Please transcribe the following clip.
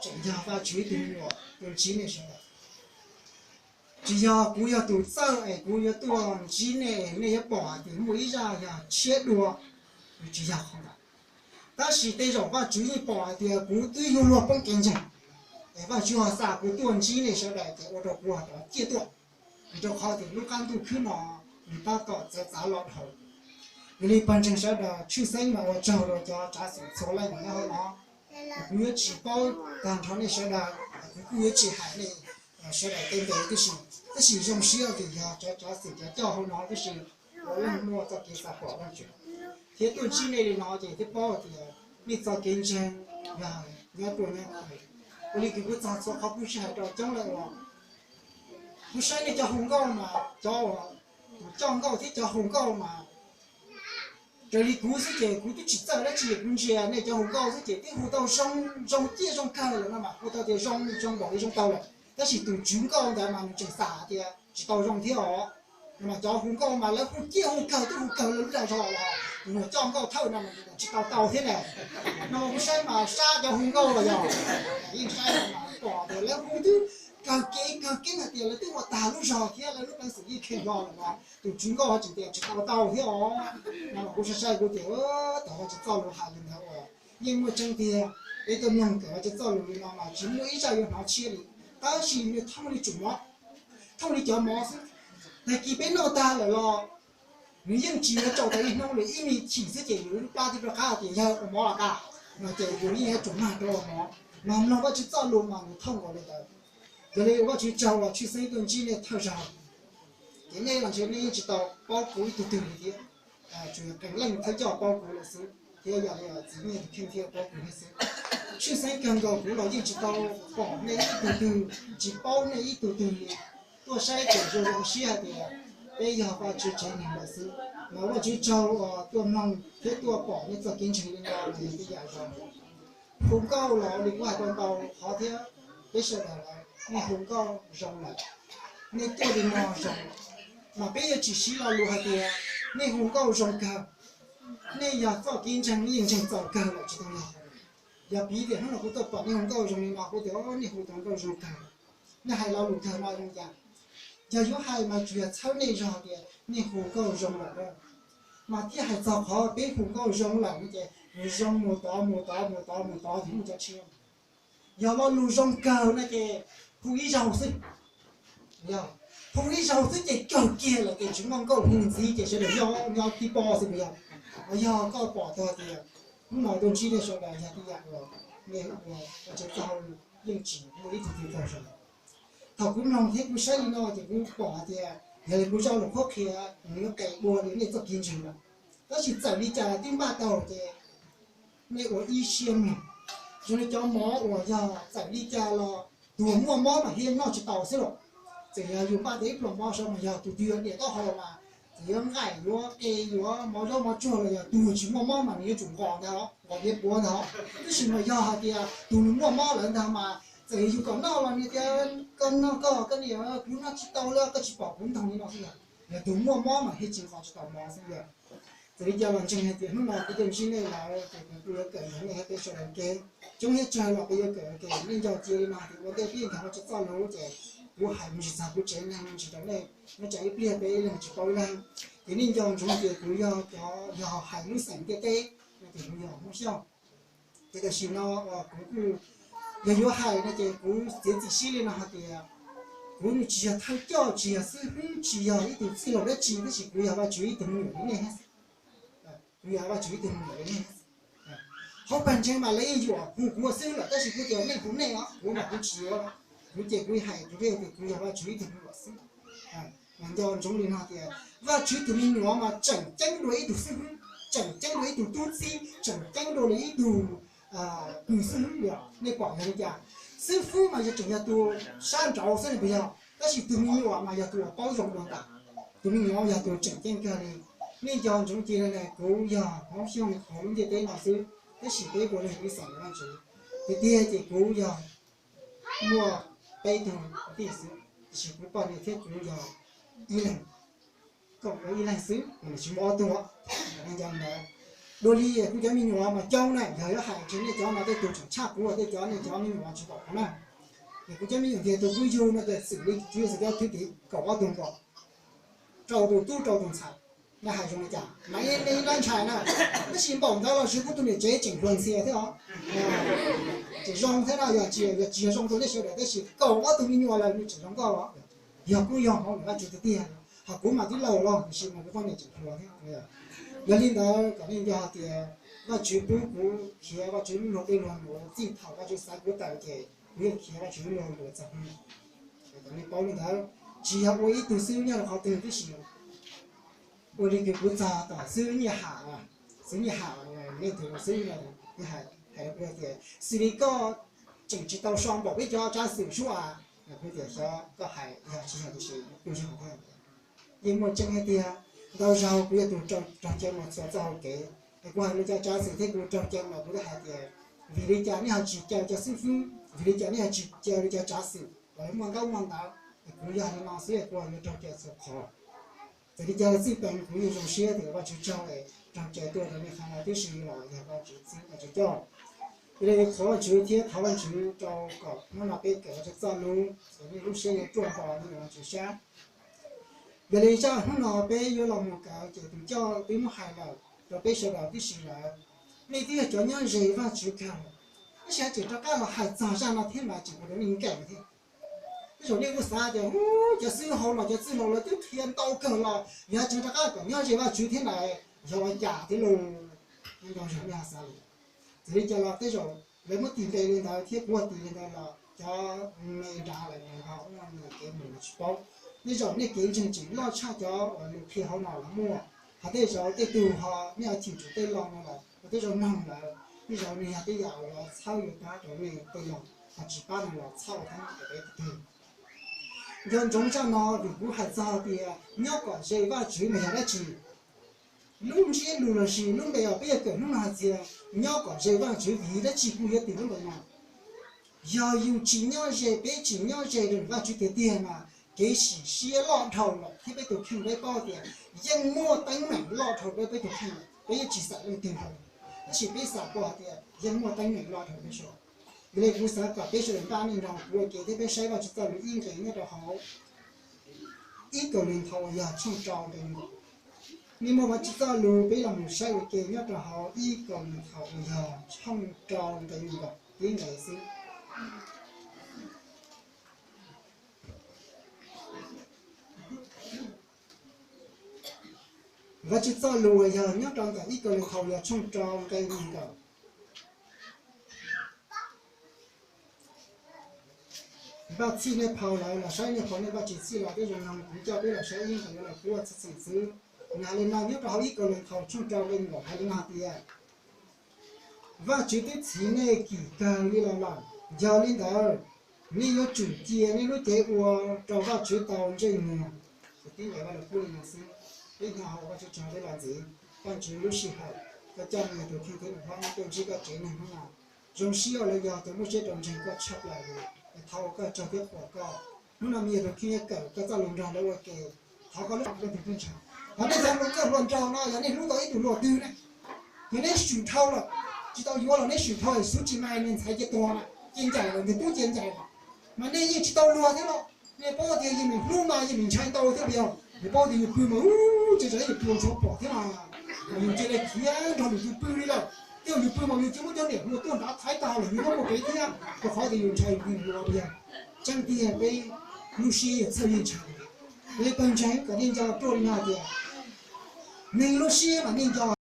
Tseem yog Vajtswv ib tug me nyuam tuaj ntsib nej sawv daws. Tsis yog kuv yog tus txawj es kuv yuav tuaj ntsib nej, nej yuav pom hais tias muaj ib zaj yog tshiab dua, tsis yog qhov ntawd. Tab sis tej zaum Vajtswv yeej pom hais tias kuv twb yug luag poob kev ntseeg, es Vajtswv ho xa kuv tuaj ntsib nej sawv daws ces ua rau kuv ho rov ciaj tuaj. Vim rau qhov tias lub qab ntuj khwb no nws tab tom txawv txav los dhau. Yog li pawg ntseeg sawv daws, tshwj xeeb mas ua tsaug rau cov tsav xwm txhua leej nyob hauv no. Kuv yuav tsis paub tag nrho nej sawv daws, kuv kuj yuav tsis hais nej sawv daws tej npe tib si, tab sis zoo siab tias yog cov tsav xwm cov coj hauv no tib si, ua leej muaj txoj kev xav pom Vajtswv thiab tuaj ntsib nej li no ces thiaj paub tias nej txoj kev ntseeg yog nyob ruaj nyob qhua. Ua li kuv kuj txog txhua qhov kuj sib hais rau coob lawm uas kuv saib nej cov hu nkauj mas cov uas tus coj nkauj thiab cov hu nkauj mas raws li kuv xwb ces kuv twb tsis txawj dab tsi, kuv ntsia nej cov hu nkauj xwb ces twb hu tau zoo, zoo ciaj zoo kawg lawm no mas hu tau tias zoo, zoo npaum li zoo tau lawm, tab sis tus tswv nkauj ntawd mas nws tseem xav hais tias tsis tau zoo thiab os. Mas cov hu nkauj mas lawv hu ciaj hu kawg twb hu kawg lawm lub dag zog los tus nyuag coj nkauj thawj no mas tsis tau tau thiab na. No kuv saib mas sab cov hu nkauj los yog yeej saib mas pom tias lawv hu twb kawg kev kawg keeb hais tias lawv twb ua tag lub zog thiab lawv lub peev xwm yeej kheev zog lawm los tus tswv nkauj ho tseem tias tsis tau tau thiab os. No mas kuv saib saib kuv tias thaum Vajtswv txoj lus hais li ntawd uas yeej muaj tseeb tiag, peb tuaj mloog kawm Vajtswv txoj lus li no mas tsis muaj ib zaj yuav hnov tshiab li, tab sis nws thooj li tsum mov, thooj li cov mov xwb. Tag kis peb noj tag lawm los nws yeej tsis yuav tsau tau ib hnub li, ib me chim xwb ces yus lub plab twb rov qab tias yog ua mov los kaj, no ces yus yeej yuav tsum mag rau ua mov. Mas mloog Vajtswv txoj lus mas nws thooj nkaus li ntawd. Yog li ua Vajtswv tsaug uas tshwj xeeb tuaj ntsib nej thawj zaug, ces nej los ntshe nej yeej tsis tau paub kuv ib tug twg li thiab, tsuas yog qee leej thawj coj paub kuv lawm xwb thiab yog li txiv neej tus kheej thiaj paub kuv thiab xwb. Tshwj xeeb kawg nkaus kuv los yeej tsis tau pom nej ib tug twg, tsis paub nej ib tug twg li. Tuaj saib ces zoo zoo siab hais tias peb yog Vajtswv tsev neeg lawm xwb. Mas Vajtswv tsaug uas tuaj mloog thiab tuaj pom nej txoj kev ntseeg li no los yog tej yam zoo. Hu nkauj los li kuv hais tau ntau qhov thiab, peb sawv daws lawm nej hu nkauj zoo lawm, nej tuaj li no zoo, mas peb yuav tsis siv lo lus hais tias nej hu nkauj zoo kawg, nej yog txoj kev ntseeg nej yeej ntseeg txaus kawg lawm tsis tau yog. Yog piv tias hnub no kuv tuaj pom nej hu nkauj zoo li no kuv tias nej hu tau nkauj zoo kawg, nej hais lo lus kawg no zoo cas? Yog yuav hais mas tsuas yog txhawb nej zog tias nej hu nkauj zoo lawm, mas thiaj hais txog qhov peb hu nkauj zoo lawm no ces zoo mus tod mus tod mus tod mus tod ces muaj cov tshiab. Yog lo lus zoo kawg no ces hu ib zaug xwb. Yog hu ib zaug xwb ces kawg kiag lawm ces tsis muaj nkauj hu ntxiv ces sawv daws nyob nyob tib pob xwb puas yog? Yog koj pom tau tias hnub no tuaj ntsib nej sawv daws yog tej yam uas nej ua ua tsev txoj hauj lwm yeej tsis muaj ib tug twg tau zoo. Thaum kuv mloog thiab kuv saib li no ces kuv pom hais tias yog li kuv zaj lus qhuab qhia nws yuav qes dua li nej txoj kev ntseeg lawm. Tab sis txawm li cas twb npaj tau ces nej ua ib siab mloog. Zoo li cov mov uas yog txawm li cas los tus muaj mob mas thiaj noj tsis tau xwb los. Txawm yog yus npaj tau ib pluas mov saud mas yog tus twg yuav niam taub hau mas txawm yuav nqaij yuav qe yuav mov zaub mov tsuag los yog tus tsis muaj mob mas nws yuav tsum nqos ntag, nqos diav puav ntag. Tab sis mas yog hais tias tus nws muaj mob lawm ntag mas txawm yog yus kom noj los nws tias koj noj koj, koj niam, kuv noj tsis tau li, koj tsis pom kuv ntoog li no xwb yog. Yog tus muaj mob mas thiaj tsis nqos tsis tau mov xwb yog. Txawm li cas los ntseeg hais tias hnub no kuv tuaj ntsib nej lawm ces kuv kuj yuav kawm ntawv nej thiab peb sawv daws ua ke. Coob thiab tsawg los kuv yuav kawm ua ke, nej nco cia li no tias ua ntej peb nkag ua tsev txoj lus ces kuv hais mus tsis txog kuv tsev neeg ntsis rau nej, nyob tsam ib pliag peb ib leeg tsis paub ib leeg. Ces nej nco ntsoov tias kuv yog cov yog hais lub xeem ntiaj teb no ces kuv yog Hmoob Xyooj. Ces tam sim no kuv kuj yog yuav hais no ces kuv txiav txim siab li no hais tias kuv tsis yog thawj coj, tsis yog xib hwb, tsis yog ib tug txwj laug dab tsi, tab sis kuv yog Vajtswv ib tug me nyuam li nej thiab xwb. Kuv yog Vajtswv ib tug me nyuam li nej thiab xwb. Hauv pawg ntseeg mas lawv yeej yuam hu kuv ua xib hwb lawm tab sis kuv tias nej hu nej os, kuv mas kuv tsis yuav. Kuv ces kuv hais kuv thiaj tias kuv yog Vajtswv ib tug me nyuam xwb. Mas nco ntsoov li no tias Vajtswv tus me nyuam mas tseem ceeb dua ib tug xib hwb, tseem ceeb dua ib tug tub txib, tseem ceeb dua li ib tug kws xib hwb li. Nej pom yog li cas? Xib hwb mas yog tseem yog tus sab nraud xwb ne puas yog? Tab sis tus me nyuam mas yog tus uas paub zoo dua ntais. Tus me nyuam yog tus tseem ceeb kawg li. Nej nco ntsoov cia li na, kuv yog Hmoob Xyooj hauv lub ntiaj teb no xwb, tab sis peb puav leej yog ib xeem Vajtswv. Tiag tiag ces kuv yog muaj peb tug kwv tij xwb, tiam sis kuv poj niam thiab kuv yog ib leeg, koj ua ib leeg xwb, tsis muaj ob tug. Nco ntawd. Dua li kuv cov me nyuam mas coob na, yog yuav hais tias nej cov no tej tug tseem tshaj kuv, tej cov nej cov me nyuam tsis pom kuv na. Es kuv cov me nyuam tiag tus kuj yug no ces xwm li kuv yug xwb cov thwj tim kaum ob tug nkaus, rau tus tub rau tus ntxhais. Nej hais zoo li cas mas nej ib ntshai na. Tab sis npaum ntawd los kuv tus niam tsev tseem hluas ntxhias thiab os. Tseem zoo thiab no, yog tsis yog tsis yog zoo rau nej sawv daws tab sis kaum ob tug me nyuam lawm nws tseem zoo nkauj os. Yog kuj yog hauv Vajtswv tiag tiag, ho kuv mas twb laus los tiam sis mas kuv poj niam tseem hluas thiab. Yog li ntawd kom nej nco hais tias Vajtswv pub kuv khiav Vajtswv lub luag tej luag ntuav txij thaum Vajtswv xaiv kuv tawm ces kuv yeej khiav Vajtswv lub luag ntuav txog hnub no. Kom nej paub li ntawd, tsis yog ua ib tug xib hwb nyob rau qhov twg tib si. Ua li kws kuv txog tom xib hwb Nyiaj Ham, xib hwb Nyiaj Ham, nej tus xib hwb no, hais rau kuv tias xws li koj tseem tsis tau so npaum peb cov tsab xwm sub a, kuv tias xyov koj hais yog tsis yog tiam sis kuj yog thiab. Yeej muaj tseeb hais tias ntau zaug kuv yog tus raug cawv mus txhua txoj hauv kev, es kuv hais li cov tsab xwm thiab kuv raug cawv los kuv twb hais tias vim li cas nej ho tsis cawv cov xib hwb, vim li cas nej ho tsis cawv li cov tsab xwm, lawv muaj ntaub muaj ntawv, es kuv yog li no xwb kuv ho yuav raug cawv txhua qhov. Txawm li cas los txij peem kuv yeej zoo siab tias Vajtswv tsaug es raug cawv tuaj rau nej qhov no tib si los yog Vajtswv txib Vajtswv coj. Yog li thov Vajtswv thiab thov Vajtswv rau kom hnub no peb kawm Vajtswv txoj lus es nej lub siab yuav ruaj nrho nyob rau Vajtswv sab. Yog li zaj hnub no peb yuav los mus kawm ces tus coj twb muab hais lawm rau peb sawv daws tib si lawm. Nej twb yog cov nyob ze Vajtswv kawg, tab sis haj tseem rov qab los hais txog zaj no thiab mas tseem ua rau nej nkees thiab. Tej zaum nej kuj xav tias cov xib hwb hauv no cov txwj laug lawv twb qhia ntau kawg los yog tseem rov qab kom nyob ze Vajtswv thiab na, yog ua cas thiab lauj? Nco ntsoov nej ho xav li. Txawm li cas los tej zaum lawv muab tis npe li ntawd thiab kuv tis li ntawd los cov me nrad lawm ho muaj nws kev mus los tsis paub. Tej zaum nej kev ntseeg tseem loj tshaj cov uas nws qhia hauv no los muaj, ho tej zaum tej tug ho nej ho chim tsum tej lo no lawm, tej zaum noog lawm, tej zaum nws yog tej yam uas txhawb yuav pab rau nej tej lo, ho tsis pab no los txhawb rau peb tus twg. Nco ntsoov zaj no vim kuv hais txog tias nyob kom ze Vajtswv mas yog dab tsi. Lub ntsiab lus los sis lub npe uas peb yuav kawm hnub no hais tias nyob kom ze Vajtswv vim dab tsi kuv yuav tis lub npe no. Yog yus tsis nyob ze, peb tsis nyob ze rau Vajtswv tiag tiag mas kev sim siab loj dhau lawm thiab peb tus kheej peb paub tias yeej muaj teeb meem loj dhau peb, peb tus kheej, peb yeej tsis xam leej twg hauv, tab sis peb xam pom hais tias yeej muaj teeb meem loj dhau peb sawv daws. Yog li kuv xav kom peb sawv daws npaj nej nrog kuv ua ke thiab peb saib Vajtswv txoj lus ib nqe nyob rau hauv ib Kauleethaus uas yog tshooj rau nqe nees nkaum. Nej muaj Vajtswv txoj lus peb los mus saib ua ke nyob rau hauv ib Kauleethaus uas yog tshooj rau nqe nees nkaum, ib nqe xwb. Vajtswv txoj lus uas yog nyob rau ntawm ib Kauleethaus yog tshooj rau nqe nees nkaum. Npaj txhij nej phau lawm los saib nej phau, nej npaj tsis txhij los peb zoo no kuv coj peb los saib ib nqe los kuv ua txhij txhij xwb. Nws hais li no nyob rau hauv ib Kauleethaus tshooj rau nqe nees nkaum hais li no tias Vajtswv twb txhiv nej kim kawg li los lawm. Yog li ntawd, nej yuav tsum cia nej lub cev ua rau Vajtswv tau ntsej muag. Tib nqe Vajluskub li no xwb, peb hnov hauv Vajtswv tsaug peb los ntxiv. Vajtswv lub sij hawm, koj coj me nyuam tus kheej thiab nws hlob nyob tuaj ntsib koj tsev neeg hnub no. Zoo siab uas lawv yog cov muaj siab rau ntseeg koj tshaj plaws li, thov ua koj tsaug thiab qhuas koj. Hnub no me nyuam tus kheej yuav kawm koj txoj lus nrog lawv ua ke. Thov koj lub tus kheej ntshaw. Hos nej cov hluas nkauj hluas nraug no yog nej hlub tau ib tug hluas twg ne, yog neb swm dhau lawm, tsis tau yuav los neb swm dhau xub tsis mais niag ntxhais cia tuag na, cia ncaim lawm, nws tub cia ncaim lawm, mas nej yeej tsis tau luag thiab los nej paub tias yus hlub mas yus ntshai ntau thiab puas yog? Yus paub tias yus pw mas ub, tseem tsam yus pw tshuav pom thiab mas, yus cia li khiav nrog lwm tus pw li lawm. Tej yus pw mas yus cia muab cov niam hluas tuaj nrad thaiv tag los yus nyob muaj kev thiab, rau qhov tias yus ntshai yus pw hluas puas yog? Tseeb tiag peb lub siab yog txhawj yeej ntshai. Li pawg ntseeg kom nej nco ruaj li no tias neeg lub siab mas nej nco